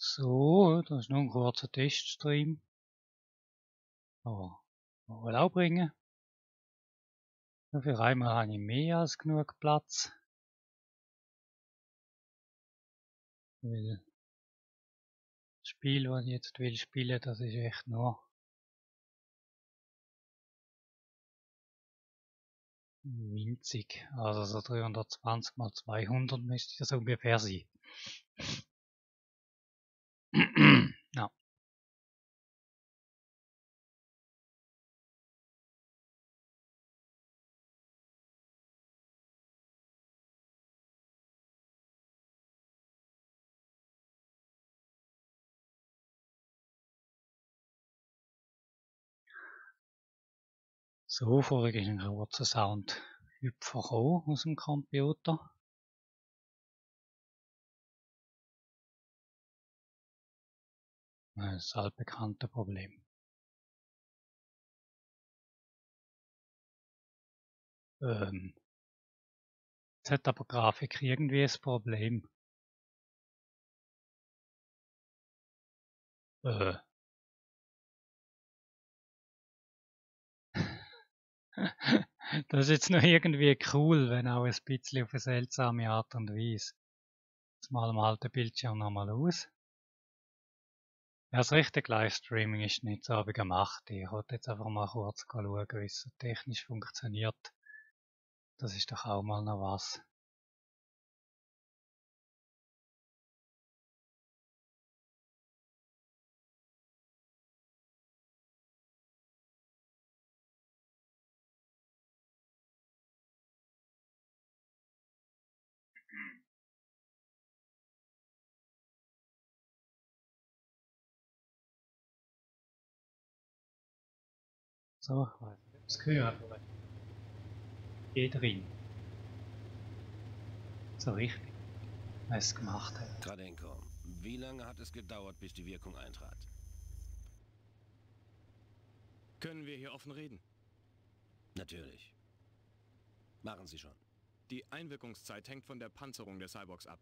So, das ist nur ein kurzer Teststream. Aber wohl auch bringen. Für einmal habe ich mehr als genug Platz. Weil das Spiel, das ich jetzt will spielen, das ist echt nur winzig. Also so 320 mal 200 müsste das ungefähr sein. Ja. So, vorhin ist ein kurzer Soundhüpfer gekommen aus dem Computer. Das altbekannte Problem. Jetzt hat aber Grafik irgendwie ein Problem. Das ist jetzt noch irgendwie cool, wenn auch ein bisschen auf eine seltsame Art und Weise. Jetzt malen wir halt den Bildschirm nochmal aus. Ja, das richtige Livestreaming ist nicht so gemacht. Ich wollte jetzt einfach mal kurz schauen, wie es so technisch funktioniert. Das ist doch auch mal noch was. So, ich weiß nicht, ob es gehört, aber geht drin. So richtig, wie es gemacht hat. Gradenko, wie lange hat es gedauert, bis die Wirkung eintrat? Können wir hier offen reden? Natürlich. Machen Sie schon. Die Einwirkungszeit hängt von der Panzerung der Cyborgs ab.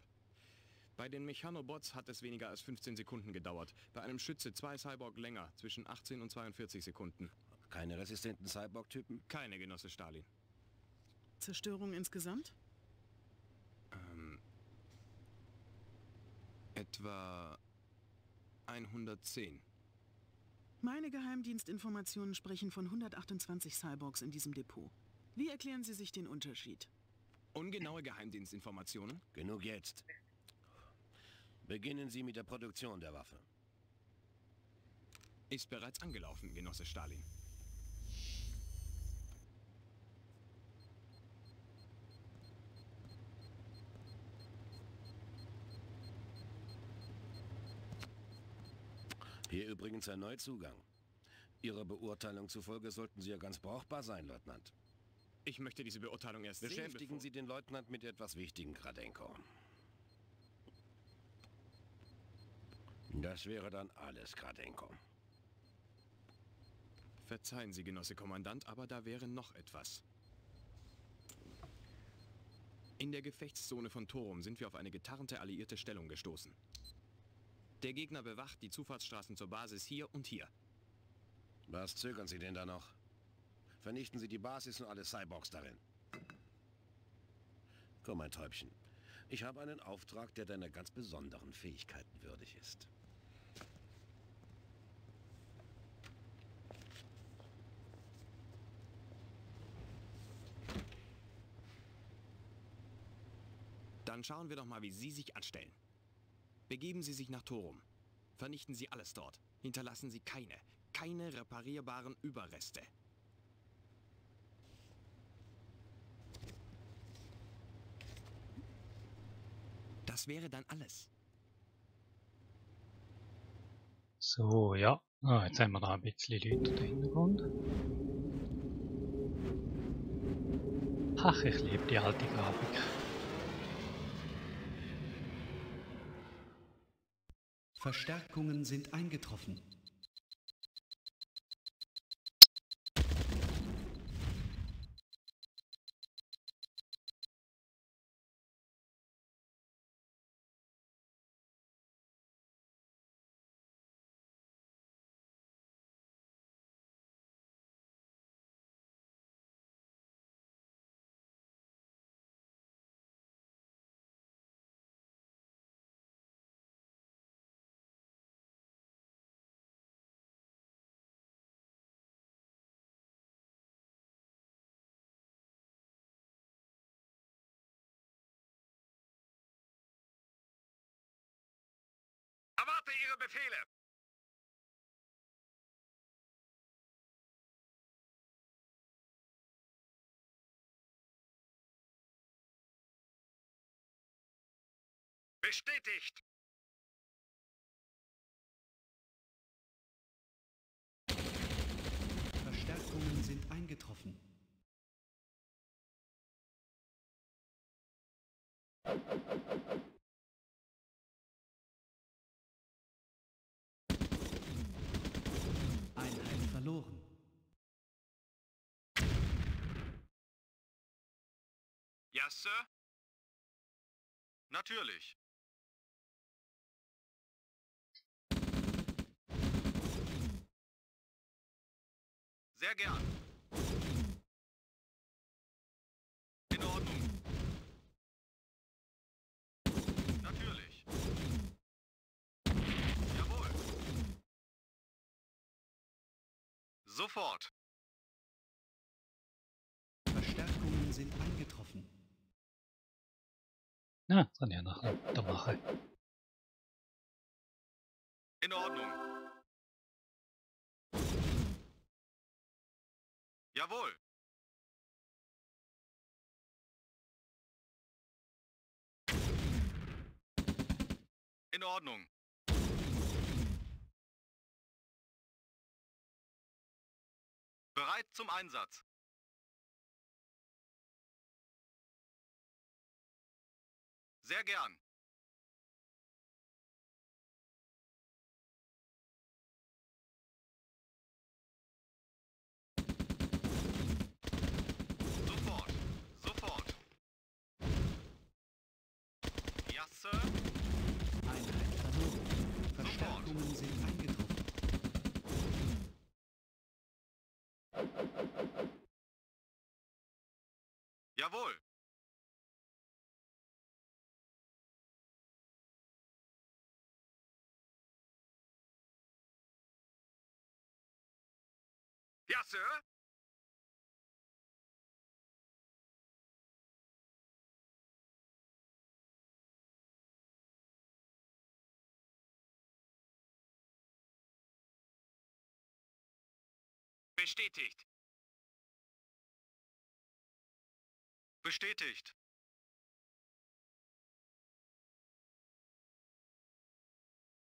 Bei den Mechanobots hat es weniger als 15 Sekunden gedauert. Bei einem Schütze 2 Cyborg länger, zwischen 18 und 42 Sekunden. Keine resistenten Cyborg-Typen? Keine, Genosse Stalin. Zerstörung insgesamt? Etwa 110. Meine Geheimdienstinformationen sprechen von 128 Cyborgs in diesem Depot. Wie erklären Sie sich den Unterschied? Ungenaue Geheimdienstinformationen? Genug jetzt. Beginnen Sie mit der Produktion der Waffe. Ist bereits angelaufen, Genosse Stalin. Hier übrigens ein Neuzugang. Ihrer Beurteilung zufolge sollten Sie ja ganz brauchbar sein, Leutnant. Ich möchte diese Beurteilung erst Beschäftigen sehen, Sie den Leutnant mit etwas Wichtigem, Gradenko. Das wäre dann alles, Gradenko. Verzeihen Sie, Genosse Kommandant, aber da wäre noch etwas. In der Gefechtszone von Torum sind wir auf eine getarnte alliierte Stellung gestoßen. Der Gegner bewacht die Zufahrtsstraßen zur Basis hier und hier. Was zögern Sie denn da noch? Vernichten Sie die Basis und alle Cyborgs darin. Komm, mein Täubchen. Ich habe einen Auftrag, der deiner ganz besonderen Fähigkeiten würdig ist. Dann schauen wir doch mal, wie Sie sich anstellen. Begeben Sie sich nach Torum. Vernichten Sie alles dort. Hinterlassen Sie keine reparierbaren Überreste. Das wäre dann alles. So, ja. Ah, jetzt haben wir da ein bisschen Leute im Hintergrund. Ach, ich liebe die alte Grafik. Verstärkungen sind eingetroffen. Warte Ihre Befehle! Bestätigt! Verstärkungen sind eingetroffen. Einheit verloren. Ja, Sir? Natürlich. Sehr gern. In Ordnung. Natürlich. Jawohl. Sofort. Verstärkungen sind eingetroffen. Na, dann ja nachher da mache. In Ordnung. Jawohl. In Ordnung. Bereit zum Einsatz. Sehr gern. Sofort. Sofort. Ja, Sir. Einheit verloren. Verstärkungen sind eingetroffen. Jawohl. Ja, Sir. Bestätigt. Bestätigt.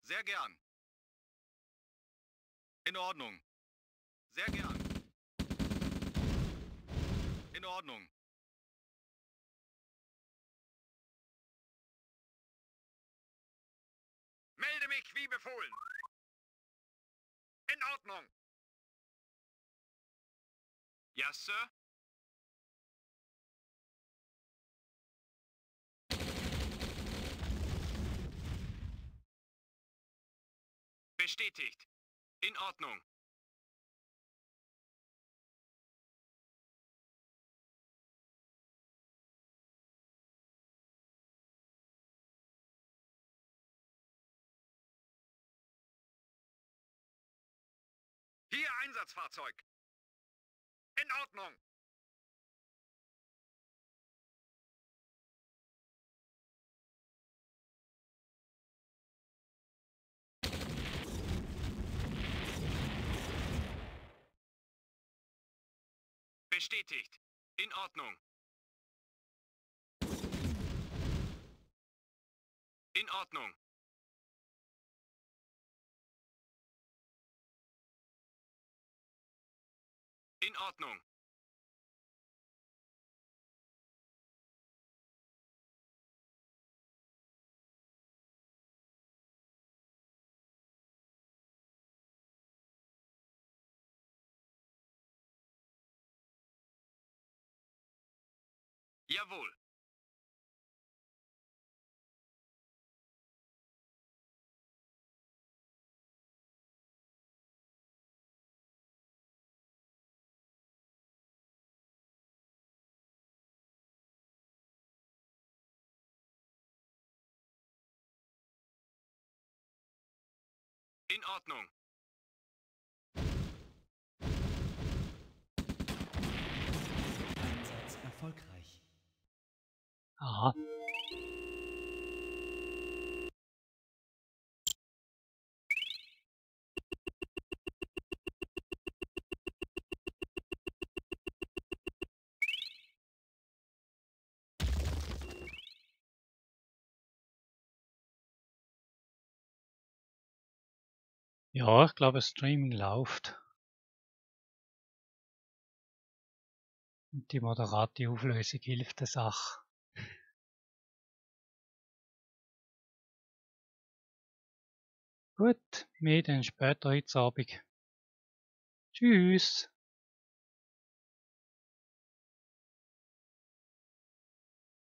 Sehr gern. In Ordnung. Sehr gern. In Ordnung. Melde mich wie befohlen. In Ordnung. Ja, Sir. Bestätigt. In Ordnung. Hier Einsatzfahrzeug. In Ordnung. Bestätigt. In Ordnung. In Ordnung. In Ordnung. Jawohl. In Ordnung. Einsatz erfolgreich. Aha. Ja, ich glaube, das Streaming läuft. Und die moderate Auflösung hilft der Sache. Gut, mehr dann später heute Abend. Tschüss!